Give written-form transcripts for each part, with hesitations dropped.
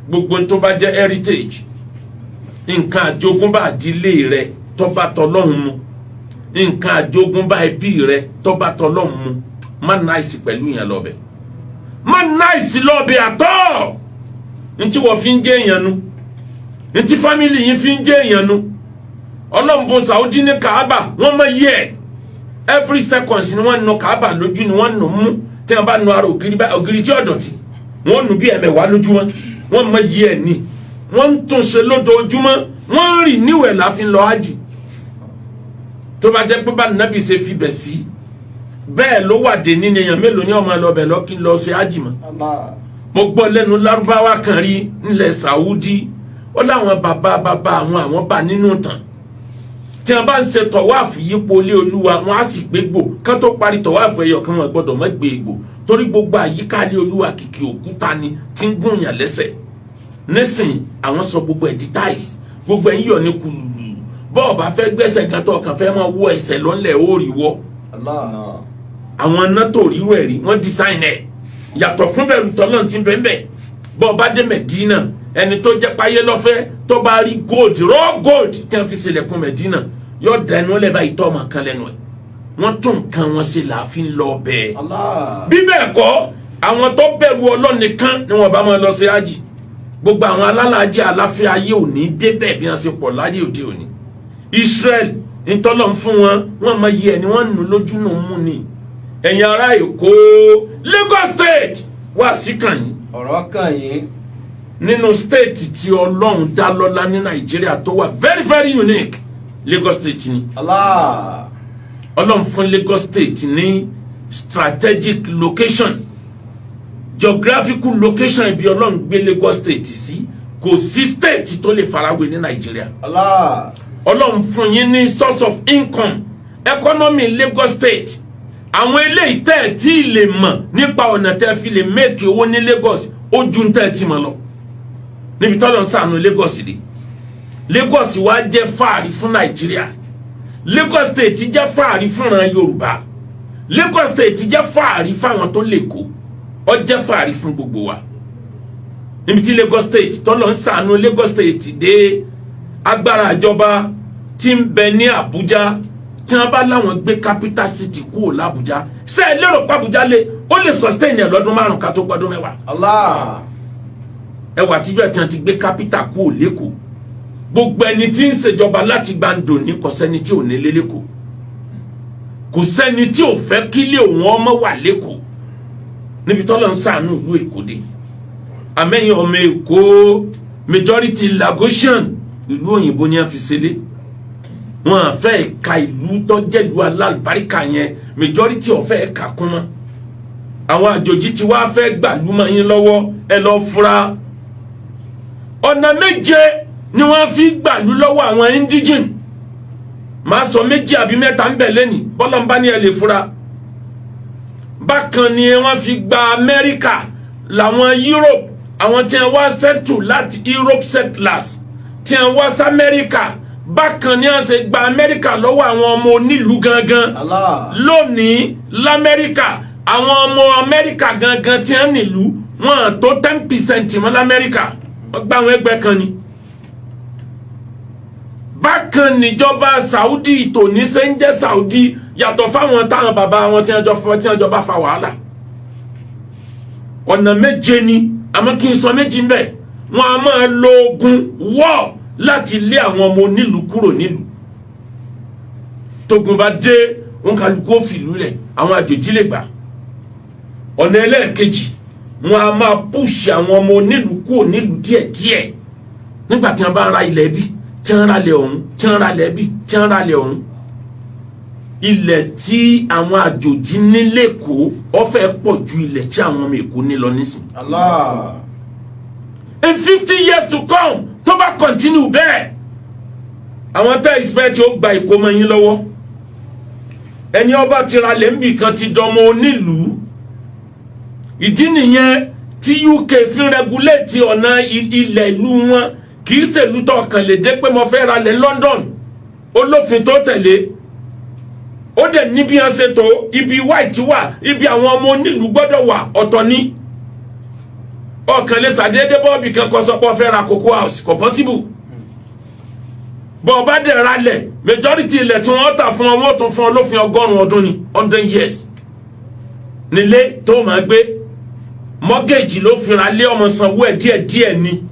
Gbogbo tó bá jẹ́ heritage, nǹkan àjogúnbá àdílé rẹ tó bá tọlọ́hun mu, nǹkan àjogúnbá ẹbí rẹ tó bá tọlọ́hun mu, má nice pẹ̀lú yẹn lọ́bẹ̀, má nice lọ́bẹ̀ àtọ́. Ntí wọ́n fi ń jẹ́ èèyàn nu, ntí family yín fi ń jẹ́ èèyàn nu. Ọlọ́mbọ Saudi ní Kaaba, wọ́n mọ yí ẹ̀. Every second ni wọ́n nu Kaaba lójú, ni wọ́n nù mú. Tí wọ́n bá nu ara ògiri bá ògiri tí ọ̀dọ̀tí, wọ́n nu bí ẹ̀mẹ̀wá lójúmọ́. Wọ́n mọ yí ẹ̀ ní wọ́n ń tún ṣe lójoojúmọ́, wọ́n ń rìn níwẹ̀ láfi lọ ájì. Tó bá jẹ́ pé bá nàbì ṣe fi bẹ̀ sí bẹ́ẹ̀ ló wà dé nínú, èèyàn mélòó ní ọmọ lọ́bẹ̀ lọ́kí lọ ṣe ájì mọ́? Allah. Mo gbọ́ lẹ́nu Lárúbáwá kan rí nílẹ̀ Saudi, ó láwọn bàbá bàbá àwọn bá nínú tàn tí wọn bá ń ṣe tọ̀wáàfù yípo ilé Olúwa, wọn á sì gbé gbò kán tó parí tọ̀wáàfù ẹyọ kan. Wọn gbọ́dọ̀ má gbé egbò, torí gbogbo àyíká ilé Olúwa kìkì òkúta ni tí ń gùn yàn lẹ́sẹ̀. Nísìn, àwọn sọ gbogbo ẹ̀ di tiles, gbogbo ẹ̀ ń yọ̀ ní kùlùlù. Bọ́ọ̀ bá fẹ́ gbẹ́sẹ̀ gan, tó kàn fẹ́ máa wọ ẹsẹ̀ lọ́nlẹ̀, ó rí wọ́. Allah. Àwọn iná tó ríro ẹ̀ rí, wọ́n design ẹ̀ yàtọ̀ fún bẹ̀rù tọ́lọ́n tí ń bẹ́ẹ̀ bẹ́ẹ̀. Bọ́ ọba dé Mẹ̀dínà, ẹni tó jẹ́ páyé lọ́fẹ́, tó bá rí gold, raw gold tí wọ́n fi ṣílẹ̀kùn Mẹ̀dínà, yóò da ẹnu lẹ́ báyìí, tọ́ ọmọ kan lẹ́nu ẹ̀. Wọ́n tún nǹkan wọn ṣe làáfin lọ bẹ́ẹ̀. Allah. Bí bẹ́ẹ̀ kọ́, àwọn tó bẹ̀rù Ọlọ́run nìkan ni wọ́n bá máa lọ sí ájì. Gbogbo àwọn alálàájì aláfẹ́ ayé òní débẹ̀ bí wọ́n ṣe pọ̀ láyé òde òní. Israel ntọ́lọ̀ ń fún wọn, wọ́n mọ iye ẹ̀ ni wọ́n nù lójú nù mú ni. Ẹ̀yin ará Èkó, Lagos State, wá sí kàn yín. Ọ̀rọ̀ kàn yín. Nínú state tí Ọlọ́run dá lọ́lá ní Nàìjíríà tó wà very very unique, Lagos State ni. Allah. Ọlọ́run fún Lagos State ní strategic location, geographical location. Ibi Ọlọ́run gbé Lagos State sí, kò sí state tó lè farawé ní Nàìjíríà. Allah. Ọlọ́run fún yín ní source of income, economy Lagos State. Àwọn eléyìí tẹ́ ẹ̀ tí ì lè mọ̀ nípa ọ̀nà tẹ́ fi lè make owó ní Lagos, ó ju tẹ́ ẹ̀ tí mọ̀ lọ. Níbi tọ́lọ̀ ń sànù Lagos dé, Lagos wá jẹ́ fáàrí fún Nàìjíríà. Lagos State jẹ́ fáàrí fúnra Yorùbá. Lagos State jẹ́ fáàrí fáwọn tó lè kó, ó jẹ́ fáàrí fún gbogbo wa. Níbi tí Lagos State tọ́lọ̀ ń sànù Lagos State dé, agbára ìjọba tí ń bẹ ní Àbújá, tí wọ́n bá láwọn gbé capital city kúrò l'Àbújá, ṣé ẹ lérò pé Àbújá lè ó lè sustain ẹ lọ́dún 5 ká tó gbọ́dún 10? Allah. Ẹwà tíjọ́ tí wọ́n ti gbé capital kúrò l'Ékòó, gbogbo ẹni tí ń ṣèjọba láti gbàǹdò ní, kò sẹ́ni tí ò ní lé l'Ékòó, kò sẹ́ni tí ò fẹ́ kílé òun ọmọ wà l'Ékòó. Níbi tọ́lọ̀ ń sàánú ìlú Èkó dé, àmẹ́yìn ọmọ Èkó, majority Lagosian, ìlú òyìnbó ni wọ́n fi ṣe lé wọn. À fẹ́ ka ìlú tó jẹ́lu alálùbáríkà yẹn, majority ọ̀fẹ́ ẹ̀ka kún mọ́. Àwọn àjòjì tí wàá fẹ́ gbàlú mọ́ yín lọ́wọ́, ẹ lọ fura. Ọ̀nà méje ni wọ́n fi gbàlú lọ́wọ́ àwọn indigene. Màá sọ méjì àbí mẹ́ta ń bẹ̀ lẹ́nìí, bọ́lá ń bá ní ẹ lè fura. Bákan ni wọ́n fi gba Amẹ́ríkà làwọn Europe, àwọn tí wọ́n wá settle láti Europe, settlers tí wọ́n wá sí Amẹ́ríkà. Bákan ni wọ́n ṣe gba Amẹ́ríkà lọ́wọ́ àwọn ọmọ onílùú gangan. Allah. Lónìí lamẹ́ríkà, àwọn ọmọ Amẹ́ríkà gangan tí wọ́n nílùú wọn tó 10% mọ́ lamẹ́ríkà. Wọ́n gbá àwọn ẹgbẹ́ kan ni. Bákan níjọba Saudi tòní ṣe ń jẹ́ Saudi, yàtọ̀ fáwọn táwọn bàbá wọn tí wọ́n jọ tí wọ́n jọ bá fa wàhálà. Ọ̀nà méje ni, àmọ́ kí n sọ méjì ń bẹ̀. Wọ́n a máa lo ogun wọ́ láti lé àwọn ọmọ onílùú kúrò nílùú. Tógun bá dé, wọn kálukú ó fìlú lẹ̀, àwọn àjòjì lè gbà. Ọ̀nà ẹlẹ́ẹ̀kejì, wọn a máa push àwọn ọmọ onílùú kúrò nílùú díẹ̀díẹ̀, nígbà tí wọ́n bá ń ra ilẹ̀ bí, tí wọ́n ra ilẹ̀ ọ̀hún, tí wọ́n ra ilẹ̀ bí, tí wọ́n ra ilẹ̀ ọ̀hún. Ilẹ̀ tí àwọn àjòjì ní l'Ékòó ó fẹ́ pọ̀ ju ilẹ̀ tí àwọn ọmọ Èkó ní lọ nísìn. Allah. In 50 years to come, tó bá continue bẹ́ẹ̀, àwọn tẹ́ expect ó gba Èkó mọ́ yín lọ́wọ́. Ẹni ọba tira lẹ́ńbì kan ti dọmọ onílùú. Ìdí nìyẹn tí UK fi regulate ọ̀nà ilẹ̀ ìlú wọn. Kì í ṣèlú tó kàn lè dé pé mo fẹ́ ra lẹ̀ London. Olófin tó tẹ̀lé, ó dẹ̀ ní bí wọ́n ṣe tó. Ibi white wà, ibi àwọn ọmọ onílùú gbọ́dọ̀ wà ọ̀tọ̀ ni. Ọkàn lè ṣàdédé bọ́ọ̀bì kan kọ́ sọ́pọ̀ fẹ́ ra Cocoa House, kò possible. Bọ́ ọ bá dẹ̀ ra lẹ̀, majority ilẹ̀ tí wọ́n tà fún ọ, wọ́n tún fún ọ lófin 100 ọdún ni, 100 years nílé tó máa gbé. Mortgage ló fi ra lé, ọmọ sanwó ẹ̀ díẹ̀díẹ̀ ni.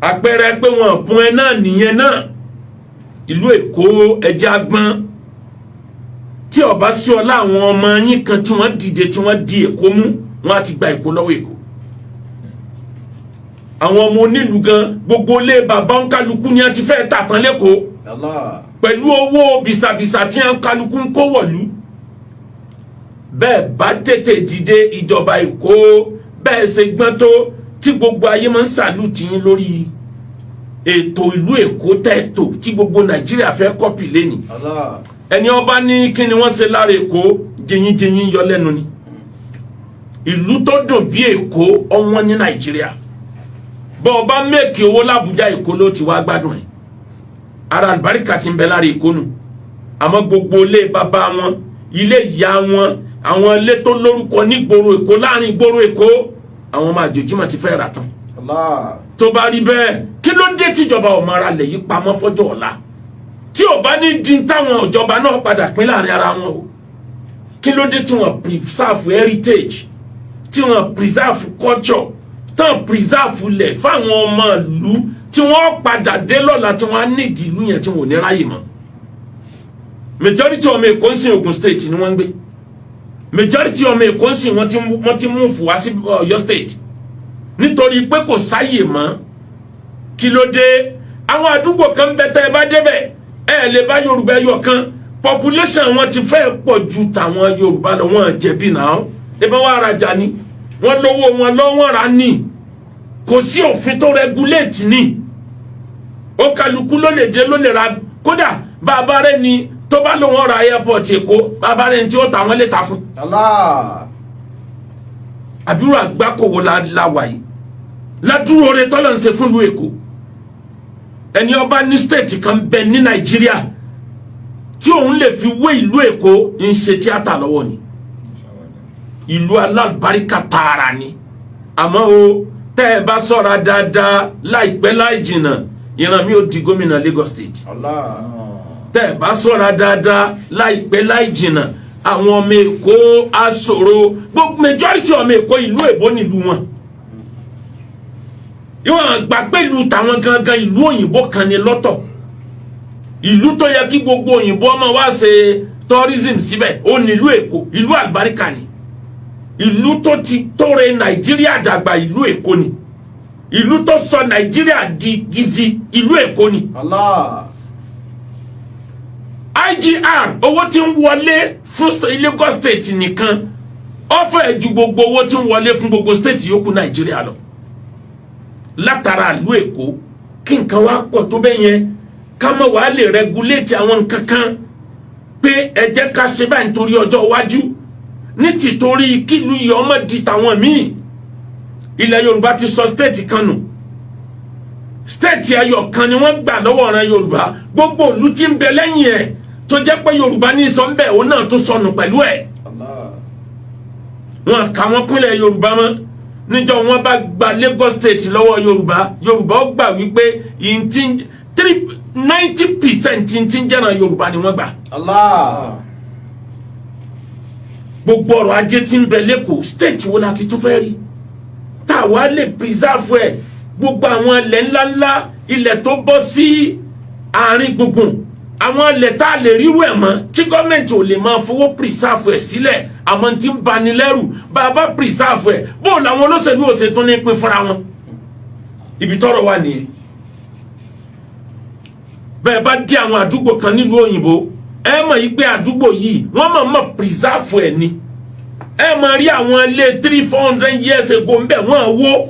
Àpẹẹrẹ pé wọn bùn ẹ náà nìyẹn náà. Ìlú Èkó, ẹjẹ agbọ́n tí ọba sí ọlá àwọn ọmọ yín kan tí wọ́n dìde, tí wọ́n di Èkó mú, wọ́n á ti gba Èkó lọ́wọ́ Èkó. Àwọn ọmọ onílùú gan, gbogbo ilé bàbá ńkálukú ni wọ́n ti fẹ́ tà tán lẹ́kọ̀ọ́ Allah. pẹ̀lú owó bìsàbìsà tí wọ́n kálukú ń kó wọ̀lú. Bẹ́ẹ̀ bá tètè dìde, ìjọba Èkó, bẹ́ẹ̀ ṣe gbọ́n tó, tí gbogbo ayé máa ń salute yín lórí ètò ìlú Èkó tẹ̀tò tí gbogbo Nàìjíríà fẹ́ copy lẹ́nìí. Allah. Ẹni ọba ní kí ni wọ́n ṣe lára Èkó, jẹyìnjẹyìn yọ lẹ́nu ni. Ìlú tó dùn bí Èkó ọ̀wọ́n ní Nàìjíríà. Bọ́ ọ bá make owó l'Ábújá, Èkó ló ti wá gbádùn ẹ̀. Ara àlùbáríkà ti ń bẹ lára Èkó nù. Àmọ́ gbogbo ilé bàbá wọn, ilé ìyá wọn, àwọn ilé tó lórúkọ nígboro Èkó, láàrin ìgboro Èkó, àwọn ọmọ àjòjì mà ti fẹ́ rà tán. Allah. Tó bá rí bẹ́ẹ̀, kí ló dé tíjọba ò máa ra lẹ̀ yí pamọ́ fọ́jọ́ ọ̀la, tí ò bá ní di táwọn ìjọba náà padà pín láàrin ara wọn o? Kí ló dé tí wọ́n preserve heritage, tí wọ́n preserve culture, tán preserve ilẹ̀ fáwọn ọmọ ìlú tí wọ́n padà dé lọ́la, tí wọ́n á nídìí ìlú yẹn, tí wọ́n ò ní ráyè mọ́? Majority ọmọ Èkó ń sìn, Ògùn State ni wọ́n ń gbé. Majority ọmọ Èkó ń sìn, wọ́n ti move wá sí Ọ̀yọ́ State nítorí pé kò sáyè mọ́. Kí ló dé? Àwọn àdúgbò kan bẹ, tẹ́ ẹ bá débẹ̀, ẹ lè bá Yorùbá ẹyọ kan. Population wọn ti fẹ́ pọ̀ ju tàwọn Yorùbá lọ. Wọn jẹ̀bi náà, ebi wọn arajà ni, wọn lówó wọn lọ́wọ́n ra ní. Kò sí òfin tó regulate ní. Ó kálukú ló lè dé, ló lè ra. Kódà bàbá rẹ ni tó bá lóun ra airport Èkó, bàbá rẹ ni tí ó ta, wọn lè ta fún. Allah. Àbúrò àgbákòwò la wà yìí ládùúrò rẹ tọ́lọ̀ ń ṣe fún ìlú Èkó. Ẹni ọba ní state kan bẹ ní Nàìjíríà tí òun lè fi wé ìlú Èkó, ń ṣe tíátà lọ́wọ́ ni. Ìlú alábàríkà tààrà ni. Àmọ́ o, tẹ́ ẹ bá sọ̀ra dáadáa, láìpẹ́ láì jìnnà, ìran mi ò di gómìnà Lagos State. Allah. Tẹ́ ẹ bá sọ̀ra dáadáa, láìpẹ́ láì jìnnà, àwọn ọmọ Èkó á sọ̀rọ̀. Gbogbo majority ọmọ Èkó, ìlú èbó nílùú wọn. Ìwọ̀n gbà pé ìlú tàwọn gangan, ìlú òyìnbó kan ní lọ́tọ̀, ìlú tó yẹ kí gbogbo òyìnbó ọmọ wa ṣe tourism síbẹ̀, ó nílùú Èkó. Ìlú àlùbáríkà ni, ìlú tó ti tóre Nàìjíríà dàgbà, ìlú Èkó ni. Ìlú tó sọ Nàìjíríà di gidi, ìlú Èkó ni. Allah. IGR, owó tí ń wọlé fún Lagos State nìkan, ó fẹ́ ju gbogbo owó tí ń wọlé fún gbogbo state yòókù Nàìjíríà lọ látara ìlú Èkó. Kí nǹkan wá pọ̀ tó bẹ́ẹ̀ yẹn, ká mọ̀ wá lè regulate àwọn nǹkan kan pé ẹ jẹ́ ká ṣe báyìí nítorí ọjọ́ iwájú, ní tìtorí kílùú yìí ọmọ di tàwọn míì. Ilẹ̀ Yorùbá ti sọ state kan nù. State ẹyọ kan ni wọ́n gbà lọ́wọ́ ọ̀ràn Yorùbá. Gbogbo ìlú tí ń bẹ lẹ́yìn ẹ̀ tó jẹ́ pé Yorùbá ní sọ ń bẹ̀, òun náà tún sọnù pẹ̀lú ẹ̀. Allah. Wọn kà wọ́n pínlẹ̀ Yorùbá mọ́. Níjọ́ wọn bá gba Lagos State lọ́wọ́ Yorùbá, Yorùbá ó gbà wípé 90% ti ń jẹ́ràn Yorùbá ni wọ́n gbà. Allah. Gbogbo ọrọ̀ ajé tí ń bẹ lẹ́kọ̀ọ́, state wo la ti tún fẹ́ rí tá a wá lè preserve ẹ̀? Gbogbo àwọn ilẹ̀ ńláńlá, ilẹ̀ tó bọ́ sí àárín gbùngbùn, àwọn ilẹ̀ tá a lè ríru ẹ̀ mọ́, kí gọ́ọ̀mẹ̀ntì ò lè máa fowó preserve ẹ̀ sílẹ̀. Àmọ́ tí ń bani lẹ́rù, bá a bá preserve ẹ̀, bó làwọn olóṣèlú ò ṣe tún ní pín fúnra wọn? Ibi tọ́rọ̀ wà nìyẹn. Bẹ́ẹ̀ bá dé àwọn àdúgbò kan nílùú òyìnbó, ẹ mọ̀ yí pé àdúgbò yìí, wọ́n mọ̀ mọ̀ preserve ẹ̀ ni. Ẹ mọ̀ rí àwọn ilé 300, 400 years ago ńbẹ̀, wọ́n wó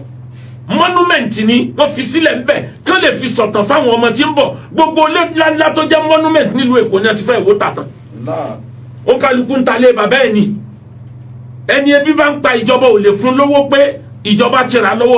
monument ni, wọ́n fi sílẹ̀ ńbẹ̀ kán lè fi sọ̀tàn fáwọn ọmọ tí ń bọ̀. Gbogbo ilé ńláńlá tó jẹ́ monument nílùú Èkó ni a ti fẹ́ wó tàtàn. Allah. Ó kálukú ń ta lé bàbá ẹ̀ ni. Ẹni ebi bá ń pa, ìjọba ò lè fún lówó pé ìjọba ti rà lọ́wọ́.